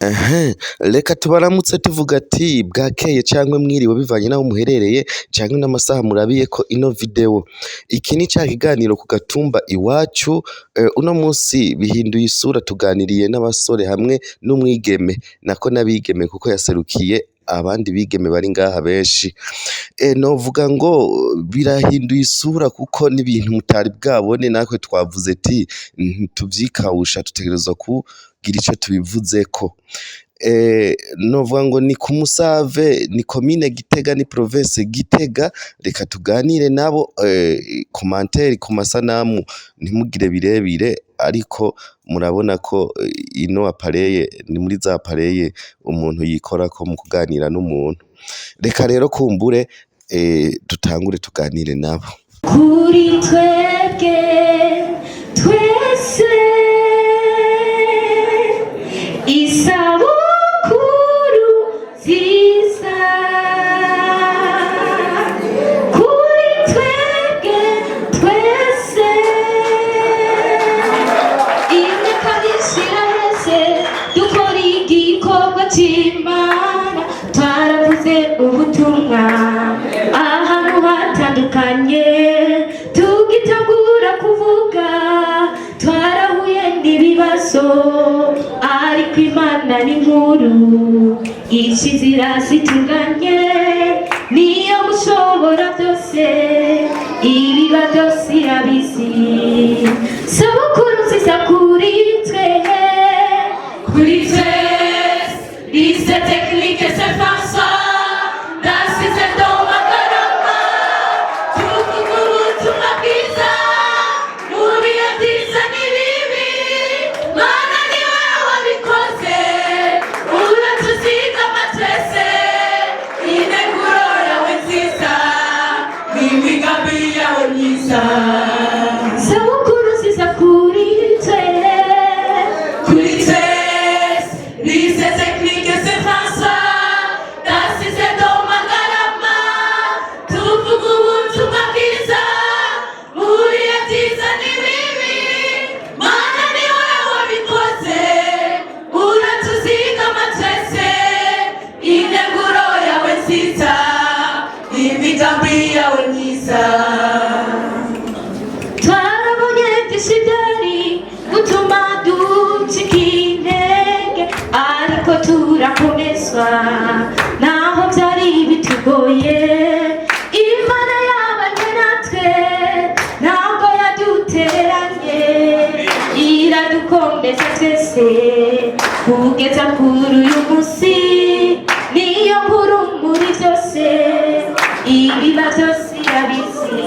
Ehe, reka tubaramutse tuvuga ati bwakeye canke mwiriwe bivanye n'aho muherereye canke n'amasaha murabiyeko ino video. Iki ni ca kiganiro ku gatumba iwacu, uno munsi bihinduye isura tuganiriye n'abasore hamwe n'umwigeme, nako n'abigeme kuko yaserukiye abandi bigeme bari ngaha benshi. Novuga ngo birahinduye isura kuko n'ibintu mutari bwabone, natwe twavuze ati ntituvyikawusha, dutegerezwa kugira ico tubivuzeko. Novuga ngo ni ku Musave, ni komine Gitega, ni province Gitega, reka tuganire nabo, commentaire ku masanamu ntimugire birebire, ariko murabona ko ino appareil ni muri za appareil umuntu yikorako mu kuganira n'umuntu. Reka rero kumbure dutangure tuganire nabo. Kuri twebwe twese, isabukuru nziza kuri twebwe twese. Imyaka myinshi iraheze dukora igikorwa c'Imana, twaravuze ubutumwa ahantu hatandukanye. Tugitangura kuvuga twarahuye n'ibibazo, ariko Imana ni nkuru, ica inzira zitunganye, niyo mushobora byose, ibiba byose irabizi. Sabukuru nziza kuri twe. Kuri twese, lycée technique Saint François d'Assise de Magarama, tuvuga ubutumwa bwiza mu bihe byiza n'ibibi. Mana, ni wowe wabikoze, uratuzigama twese, integuro yawe nziza n'imigambi yawe myiza. Sabukuru nziza kuri twe. Kuri twese, lycée technique Saint François d'Assise de Magarama, tuvuga ubutumwa bwiza mu bihe byiza n'ibibi. Mana, ni wowe wabikoze, uratuzigama twese, integuro yawe nziza n'imigambi yawe myiza. Twarabonye byinshi byari gutuma ducika intege, ariko turakomezwa naho byari bitugoye. Imana yabanye natwe, ntabwo yadutereranye, iradukomeza twese kugeza kuri uyu munsi. Niyo nkuru muri byose, ibiba byose irabizi.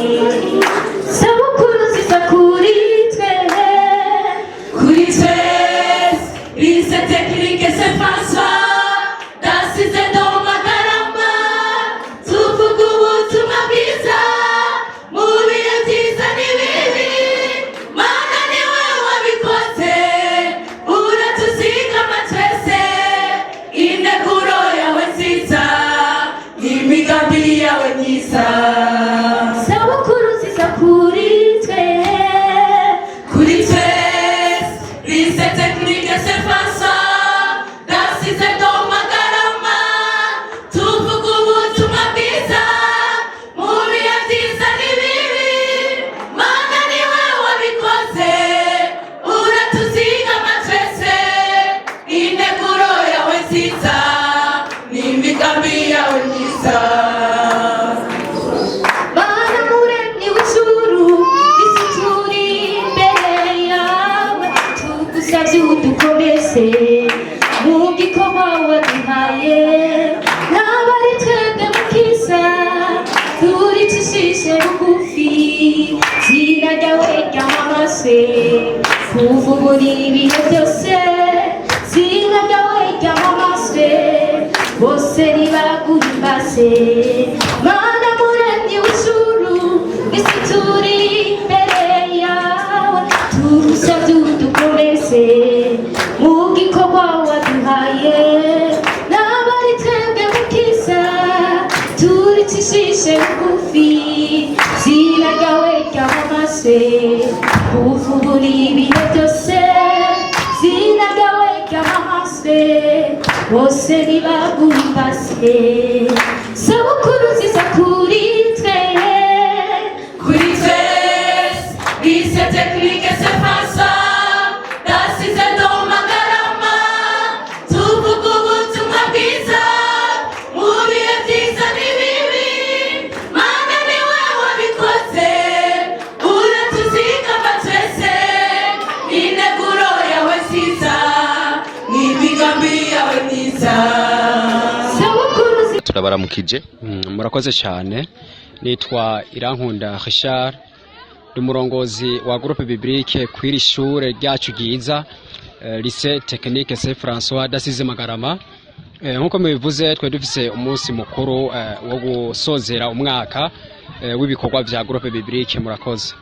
Sabukuru nziza kuri twe. Kuri twese, lycée technique Saint François d'Assise de Magarama, tuvuga ubutumwa bwiza mu bihe byiza n'ibibi. Mana, ni wowe wabikoze, uratuzigama twese, integuro yawe nziza n'imigambi yawe myiza. Sabukuru nziza kuri twe. Kuri twese, lycée technique Saint François d'Assise de Magarama, tuvuga ubutumwa bwiza mu bihe byiza n'ibibi. Mana, ni wowe wabikoze, uratuzigama twese, integuro yawe nziza n'imigambi yawe myiza. Mana muremyi w'ijuru, isi, turi imbere yawe, tugusabye udukomeze mu gikorwa waduhaye. Ntabwo ari twebwe mukiza, turicishije bugufi, zina ryawe ryamamazwe kuva ubu n'ibihe byose. Zina ryawe ryamamazwe, bose nibaguhimbaze. Mana muremyi w'ijuru, isi, turi imbere yawe, tugusabye udukomeze mu gikorwa waduhaye. Ntabwo ari twebwe mukiza, turicishije bugufi, zina ryawe ryamamazwe kuva ubu n'ibihe byose. Zina ryawe ryamamazwe. Bose nibaguhimbase. Sabukuru nziza kuri twe. Kuri twese, Lycée Technique Saint François d'Assise de Magarama, tuvuga ubutumwa bwiza mu bihe byiza n'ibibi. Mana, ni wowe wabikoze, uratuzigama twese. Integuro yawe nziza n'imigambi yawe myiza. Sabukuru nziza. Turabaramukije. Murakoze cyane. Nitwa Irankunda Richard, ndi umurongozi wa groupe biblique kw'iri shure ryacu ryiza, Lycée Technique Saint François d'Assise Magarama. Nkuko mubivuze, twe dufise umunsi mukuru wo gusozera umwaka w'ibikorwa vya groupe biblique. Murakoze.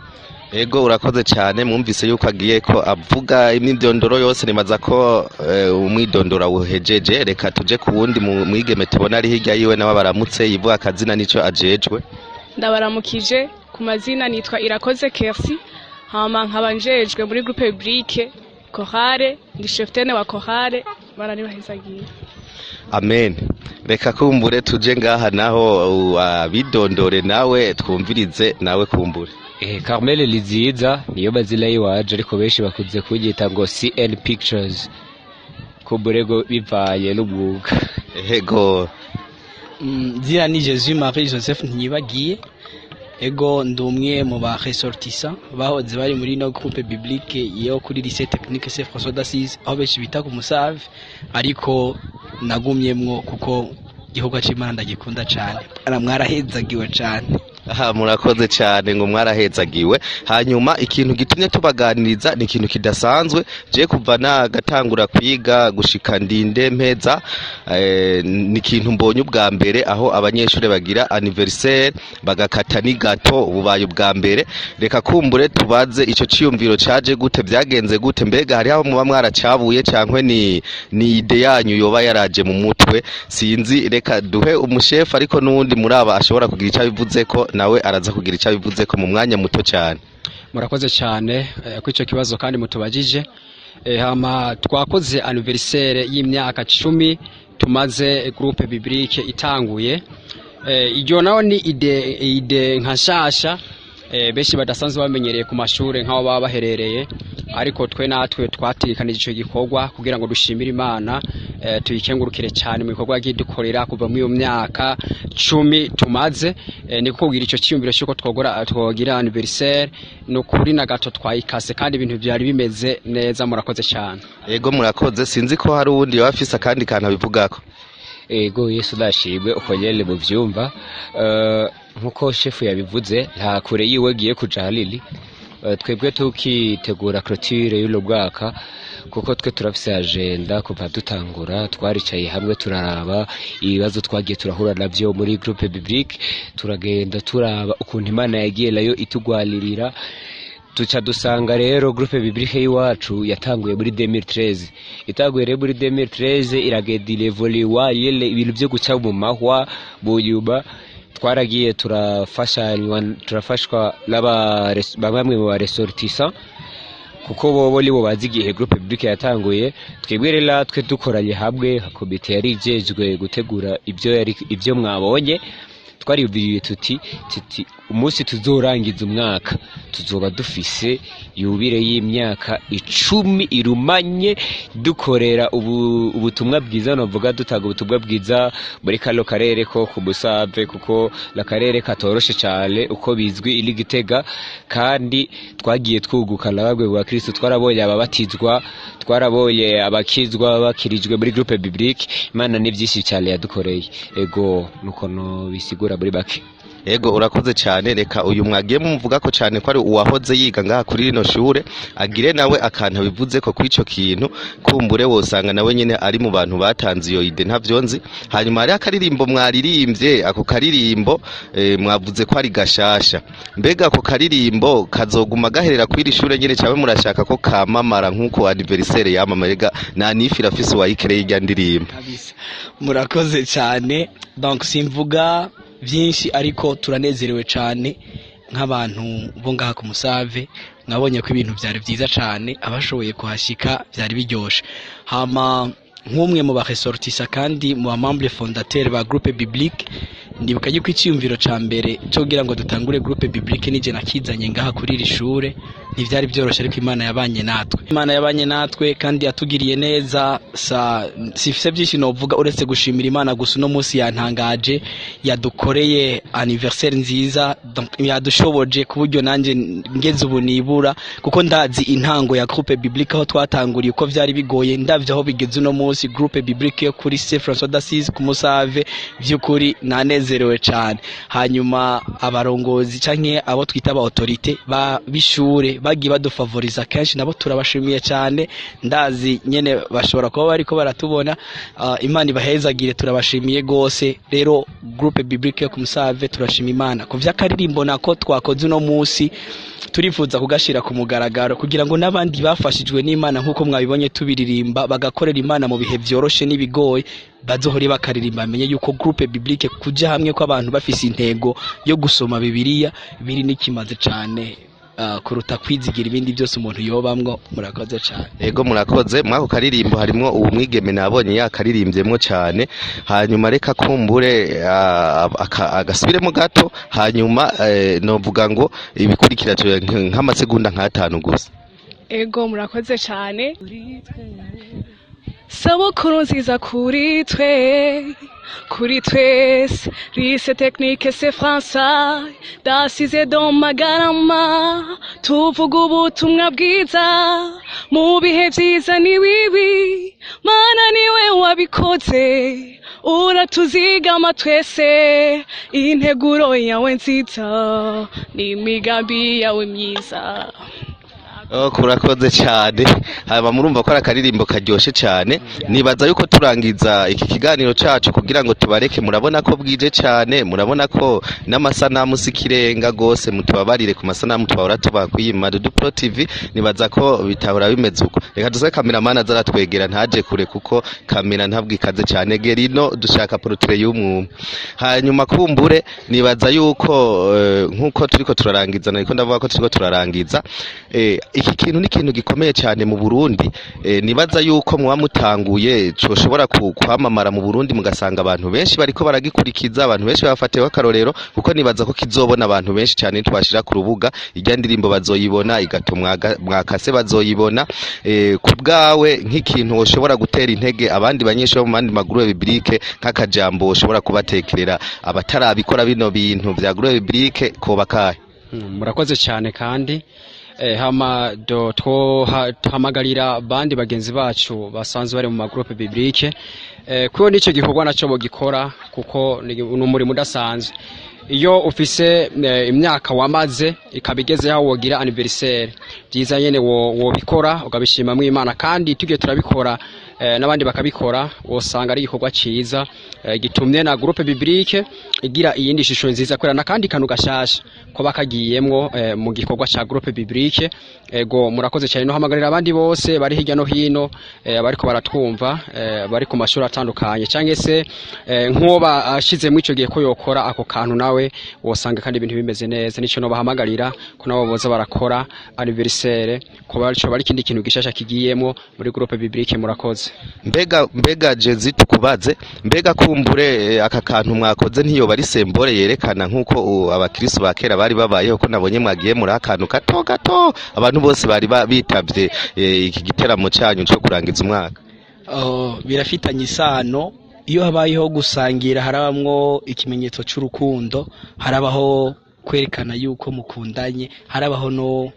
Ego, urakoze cyane. Mwumvise yuko agiye ko avuga imyidondoro yose. Nibaza ko umwidondoro awuhejeje. Reka tuje ku wundi mwigeme tubona ari hirya yiwe, nawe baramutse, yivuga akazina n'ico ajejwe. Ndabaramukije. Ku mazina nitwa Irakoze Kersi, hama nkaba njejwe muri groupe biblique chorale, ndi cheftaine wa chorale. Baranibahezagiye. Amen. Reka kumbure tuje ngaha naho, abidondore nawe, twumvirize nawe kumbure. Carmel Liziza niyo mazina yiwaje, ariko benshi bakunze kunyita ngo CN Pictures, kumburego bivaye n'umwuga. Ego. Zina ni Jésus Marie Joseph Ntiyibagiye. Ego, ndi umwe mu ba ressortissants bahoze bari muri no groupe biblique yo kuri Lycée Technique Saint François d'Assise, aho benshi bita ku Musave, ariko nagumyemwo kuko igikorwa c'Imana ndagikunda cane. Mwarahezagiwe cane. Aha, murakoze cyane, ngo mwarahezagiwe. Hanyuma ikintu gitumye tubaganiriza ni ikintu kidasanzwe. Je kuva nagatangura kwiga gushika ndinde mpeza, ni ikintu mbonye ubwa mbere, aho abanyeshuri bagira anniversaire bagakata n'igato, bubaye ubwa mbere. Reka kumbure tubaze ico ciyumviro caje gute, byagenze gute? Mbega hariho aho muba mwaracabuye, cankwe ni idée yanyu yoba yaraje mu mutwe? Sinzi, reka duhe umushefu, ariko n'uwundi muri aba ashobora kugira ico abivuzeko, nawe araza kugira ico abivuzeko mu mwanya muto cyane. Murakoze cyane kuri icyo kibazo kandi mutubajije. Hama twakoze anniversaire y'imyaka 10 tumaze groupe biblique itanguye. Iryo naho ni idée nka nshasha, benshi badasanzwe bamenyereye ku mashure nk'aho baba baherereye, ariko twe natwe twatikanije ico gikorwa kugira ngo dushimire Imana, tuyikengurukire cyane mu bikorwa yagiye dukorera kuva muri iyo myaka 10 tumaze. Ni kukubwira ico cyiyumviro cy'uko twogora twogira anniversaire, ni ukuri na gato twayikase, kandi ibintu byari bimeze neza. Murakoze cyane. Ego, murakoze. Sinzi ko hari uwundi yoba afise akandi kantu abivugako. Ego, Yesu nashimwe. Uko nyene muvyumva, nkuko shefu yabivuze, nta kure yiwe agiye kuja hanini. Twebwe tukitegura clôture y'uno mwaka, kuko twe turafise agenda kuva dutangura, twaricaye hamwe turaraba ibibazo twagiye turahura navyo muri groupe biblique, turagenda turaba ukuntu Imana yagiye nayo itugwanirira, tuca dusanga rero groupe biblique y'iwacu yatanguye muri 2013. Itanguye rero muri 2013, iragenda irevoluwa yele ibintu byo guca mu mahwa. Mu nyuma twaragiye turafashanywa, turafashwa n'aba bamwe mu ba ressortissants, kuko bobo nibo bazi igihe groupe biblique yatanguye. Twebwe rero natwe dukoranye hamwe nka komite yari ijejwe gutegura ibyo yari ibyo mwabonye, twariyumviriye tuti umunsi tuzorangiza umwaka tuzoba dufise yubile y'imyaka 10 irumanye dukorera ubutumwa bwiza, novuga dutanga ubutumwa bwiza muri kano karere ko ku Musave, kuko n'akarere katoroshe cyane uko bizwi iri Gitega. Kandi twagiye twugukana bamwe mu bakristo, twarabonye ababatizwa, twarabonye abakizwa bakirijwe muri groupe biblique. Imana ni byinshi cyane yadukoreye. Ego, nuko no bisigura muri bake. Ego, urakoze cyane. Reka uyu mwagiye mumuvuga ko cyane ko ari uwahoze yiga ngaha kuri rino shure, agire nawe akantu abivuze ko kw'ico kintu. Kumbure wosanga nawe nyene ari mu bantu batanze iyo idée, ntavyo nzi. Hanyuma hariho akaririmbo mwaririmbye, ako karirimbo mwavuze ko ari gashasha. Mbega ako karirimbo kazoguma gaherera kuri iri shure nyene, cabe murashaka ko kamamara nk'uko anniversaire yamamaye? Ga nta nifi irafise uwayikereye irya ndirimbo. Kabisa, murakoze cyane. Donc simvuga byinshi, ariko turanezerewe cyane nk'abantu bo ngaha ku Musave. Mwabonye ko ibintu byari byiza cyane, abashoboye kuhashika byari biryoshe. Hama Nk'umwe mu ba ressortissants kandi mu ba membre fondateur ba groupe biblique, ndibuka yuko icyiyumviro ca mbere cyo kugira ngo dutangure groupe biblique nije nakizanye ngaha kuri iri shure. Ntivyari byoroshe, ariko Imana yabanye natwe, Imana yabanye natwe kandi yatugiriye neza. Sa sifise byinshi novuga uretse gushimira Imana gusa. Uno munsi yantangaje, yadukoreye anniversaire nziza, donc yadushoboje ku buryo nanjye ngeze ubu nibura, kuko ndazi intango ya groupe biblique, aho twatanguriye, uko vyari bigoye. Ndavye aho bigeze uno munsi, groupe biblique yo kuri Saint François d'Assise ku Musave, vy'ukuri nanezerewe cyane. Hanyuma abarongozi canke abo twita aba autorité ba bishure bagiye badufavoriza kenshi, nabo turabashimiye cyane. Ndazi nyene bashobora kuba bariko baratubona. Imana ibahezagire, turabashimiye gose. Rero groupe biblique yo ku Musave turashima Imana. Ku vy'akaririmbo nako twakoze uno munsi, turifuza kugashira ku mugaragaro kugira ngo n'abandi bafashijwe n'Imana, nk'uko mwabibonye tubiririmba, bagakorera Imana mu bihe vyoroshe n'ibigoye, bazohore bakaririmba, bamenye yuko groupe biblique, kuja hamwe kw'abantu bafise intego yo gusoma Bibiliya, biri n'ikimaze cane kuruta kwizigira ibindi byose umuntu yobamwo. Murakoze cane. Ego, murakoze. Mwako karirimbo harimwo uwo mwigeme nabonye yakaririmbyemwo cyane. Hanyuma reka kumbure agasubiremo gato, hanyuma novuga ngo ibikurikira nk'amasegonda nk'atanu gusa. Ego, murakoze cyane. Sabukuru nziza kuri twe, kuri twese, Lycée Technique Saint François d'Assise de Magarama. Tuvuga ubutumwa bwiza mu bihe byiza ni bibi. Mana, niwe wabikoze, uratuzigama twese. Integuro yawe nziza n'imigambi yawe myiza. Oh, kurakoze cyane. Haba murumva ko ari akaririmbo karyoshe cyane. Nibaza yuko turangiza iki kiganiro cacu kugira ngo tubareke. Murabona ko bwije cyane, murabona ko n'amasanamu si ikirenga gose. Mutubabarire ku masanamu twahora tubaha kuri Madudu Pro TV, nibaza ko bitahora bimeze uko. Reka dusabe kameramani aza aratwegera, ntaje kure, kuko kamera ntabwo ikaze cyane. Gerino dushaka portrait y'umwumwe. Hanyuma kumbure nibaza yuko nkuko turiko turarangiza, nariko ndavuga ko turiko turarangiza, iki kintu ni ikintu gikomeye cyane mu Burundi. Nibaza yuko muba mutanguye coshobora kwamamara mu Burundi, mugasanga abantu benshi bariko baragikurikiza, abantu benshi bafatiyeho akarorero, kuko nibaza ko kizobona abantu benshi cyane. Twashira ku rubuga irya ndirimbo bazoyibona, igato mwakase bazoyibona. Ku bwawe, nk'ikintu woshobora gutera intege abandi banyeshuri bo mu bandi ma groupe biblique, nk'akajambo woshobora kubatekerera abatarabikora bino bintu vya groupe biblique, koba kahe? Murakoze cyane. Kandi hama do tuhamagarira bandi bagenzi bacu basanzwe bari mu ma groupe biblique kuko n'icyo gikorwa nacyo bogikora, kuko ni umurimo udasanzwe. Iyo ufise imyaka wamaze ikaba igeze aho wogira anniversaire, byiza nyene wobikora ukabishimamwo Imana. Kandi tugiye turabikora, n'abandi bakabikora, wosanga ari igikorwa ciza gitumye na groupe biblique igira iyindi shusho nziza, kubera n'akandi kantu gashasha ko bakagiyemwo mu gikorwa ca groupe biblique. Ego, murakoze cyane. No hamagarira abandi bose bari hirya no hino, bariko baratwumva, bari ku mashuri atandukanye, cyangwa se nk'uwo bashizemo ico gihe ko yokora ako kantu nawe, wosanga kandi ibintu bimeze neza. Nico no bahamagarira ko nabo boza barakora anniversaire, ko barico bari ikindi kintu gishasha kigiyemwo muri groupe biblique. Murakoze. Mbega Jezi, tukubaze, mbega kumbure aka kantu mwakoze ntiyoba ari symbole yerekana nk'uko abakristo ba kera bari babayeho, ko nabonye mwagiye muri akantu gato gato, abantu bose bari bitavye iki giteramo cyanyu cyo kurangiza umwaka? Oh, birafitanye isano. Iyo habayeho gusangira, harabamwo ikimenyetso c'urukundo, harabaho kwerekana yuko mukundanye, harabaho no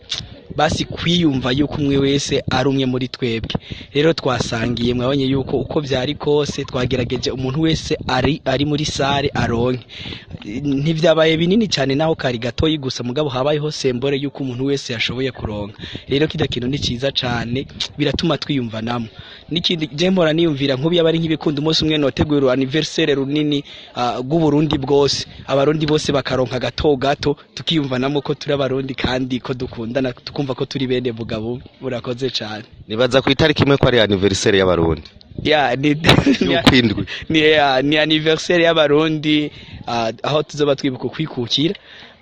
basi kwiyumva yuko umwe wese ari umwe muri twebwe. Rero twasangiye, mwabonye yuko uko byari kose twagerageje umuntu wese ari muri salle aronke. Ntivyabaye binini cyane, naho kari gatoyi gusa, mugabo habayeho symbole yuko umuntu wese yashoboye kuronka. Rero kirya kintu ni ciza cane, biratuma twiyumvanamo. N'ikindi je mpora niyumvira, nk'ubu yaba ari nk'ibikunda, umunsi umwe notegura anniversaire runini rw'Uburundi bwose, Abarundi bose bakaronka gato gato, tukiyumvanamo ko turi Abarundi kandi ko dukundana, tukumva ko turi bene bugabo. Murakoze cane. Nibaza ku itariki imwe ko ari anniversaire y'Abarundi. Ya, ni y'ukwindwi. Ni, ya, ni anniversaire y'Abarundi, aho tuzoba twibuka ukwikukira.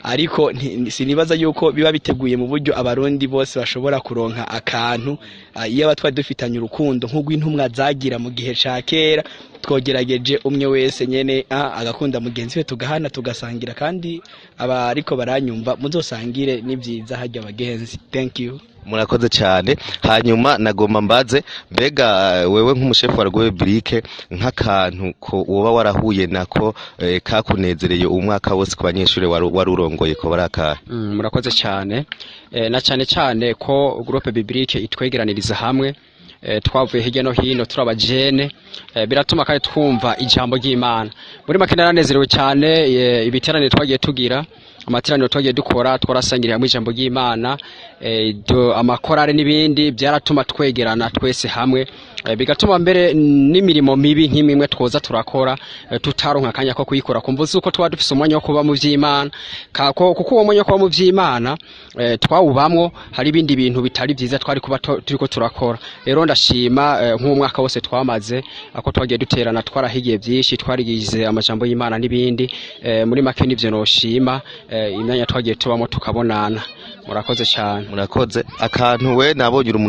Ariko sinibaza yuko biba biteguye mu buryo Abarundi bose bashobora kuronka akantu. Iyo aba twari dufitanye urukundo nk'urw'intumwa zagira mu gihe ca kera, twogerageje umwe wese nyene agakunda mugenzi we, tugahana, tugasangira. Kandi abariko baranyumva, muzosangire, ni vyiza harya abagenzi. Thank you. Murakoze cyane. Hanyuma nagomba mbaze, mbega wewe nk'umushefu wa groupe biblique, nk'akantu ko woba warahuye nako kakunezereye umwaka wose ku banyeshuri wari urongoye, ko barakahe? Murakoze cyane. Na cyane cyane ko groupe biblique itwegeraniriza hamwe, twavuye hirya no hino turi abajene, biratuma kandi twumva ijambo ry'Imana. Muri make naranezerewe cyane. Ibiteraniro twagiye tugira, amateraniro twagiye dukora, twarasangiriye hamwe ijambo ry'Imana, amakorale n'ibindi, byaratuma twegerana twese hamwe, bigatuma mbere n'imirimo mibi nk'imwe twoza turakora, tutaronka akanya ko kuyikora kumva uko twaba dufise umwanya wo kuba mu vy'Imana. Kuko uwo mwanya wo kuba mu vy'Imana twawubamwo, hari ibindi bintu bitari vyiza twari kuba turiko turakora. Rero ndashima nk'umwaka wose twamaze ako twagiye duterana, twarahigiye byinshi, twarigize amajambo y'Imana n'ibindi. Muri make nivyo noshima, imyanya twagiye tubamo tukabonana. Murakoze cyane. Murakoze. Akantu we nabonye uri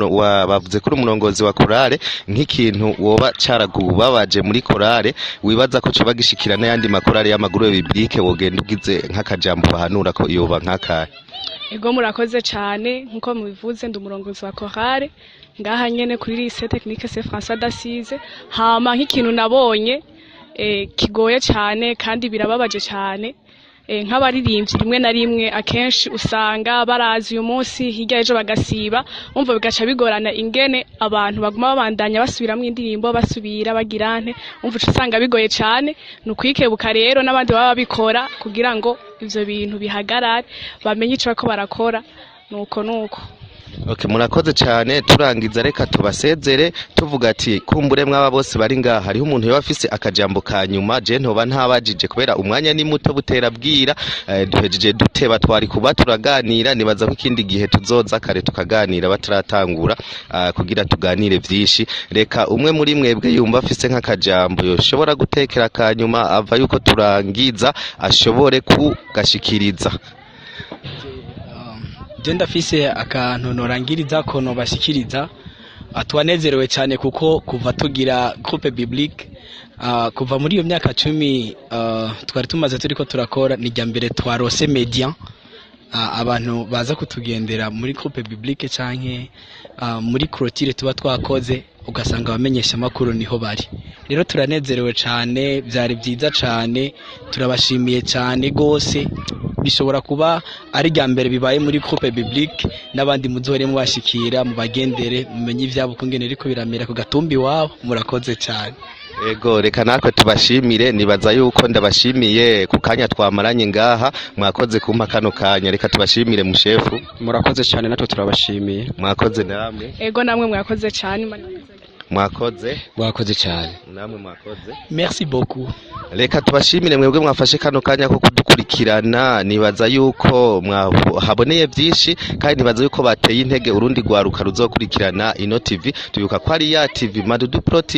bavuze ko uri umurongozi wa korale, nk'ikintu woba caragubabaje muri korale wibaza ko coba gishikira n'ayandi makorale y'ama groupe biblique, wogenda ugize nk'akajambo bahanura ko yoba nk'akahe? Ego, murakoze cyane. Nkuko mubivuze, ndi umurongozi wa chorale ngaha nyene kuri lycée technique Saint François d'Assise. Hama nk'ikintu nabonye kigoye cyane kandi birababaje cyane, nk'abaririmbyi rimwe na rimwe akenshi usanga barazi uyu munsi, hirya ejo bagasiba. Umva bigaca bigorana ingene abantu baguma babandanya basubiramwo indirimbo, basubira bagira nte. Umva uca usanga bigoye cyane. Ni ukwikebuka rero n'abandi baba babikora kugira ngo ivyo bintu bihagarare, bamenye ico bariko barakora. Nuko nuko. Okay, murakoze cyane. Turangiza, reka tubasezere tuvuga ati kumbure mwaba bose bari ngaha, hariho umuntu yoba afise akajambo ka nyuma. Je ntoba ntabajije kubera umwanya ni muto, butera bwira, duhejeje duteba, twari kuba turaganira. Nibaza ko ikindi gihe tuzoza kare tukaganira bataratangura, kugira tuganire vyinshi. Reka umwe muri mwebwe yumva afise nk'akajambo yoshobora gutekera ka nyuma ava yuko turangiza, ashobore kugashikiriza. Je ndafise akantu norangiriza ko nobashikiriza. Twanezerewe cyane kuko kuva tugira groupe biblique, kuva muri iyo myaka 10 twari tumaze turiko turakora, ni irya mbere twarose media, abantu baza kutugendera muri groupe biblique canke muri clôture tuba twakoze, ugasanga abamenyesha makuru niho bari. Rero turanezerewe cyane, byari byiza cyane, turabashimiye cyane gose. Bishobora kuba ari irya mbere bibaye muri groupe biblique. N'abandi muzohore mubashikira, mubagendere, mumenye ivyabo kungene riko biramera ku gatumba iwabo. Murakoze cyane. Ego, reka natwe tubashimire. Nibaza yuko ndabashimiye ku kanya twamaranye ngaha, mwakoze kumpa kano kanya. Reka tubashimire, mushefu. Murakoze cyane, natwe turabashimiye. Mwakoze namwe. Ego, namwe mwakoze cyane. Imana ibahezagire. Mwakoze. Mwakoze cyane. Namwe mwakoze. Merci beaucoup. Reka tubashimire mwebwe mwafashe kano kanya ko kudukurikirana. Nibaza yuko mwahaboneye byinshi, kandi nibaza yuko bateye intege urundi rwaruka ruzokurikirana ino TV. Tubibuka ko ari ya TV Madudu Pro TV.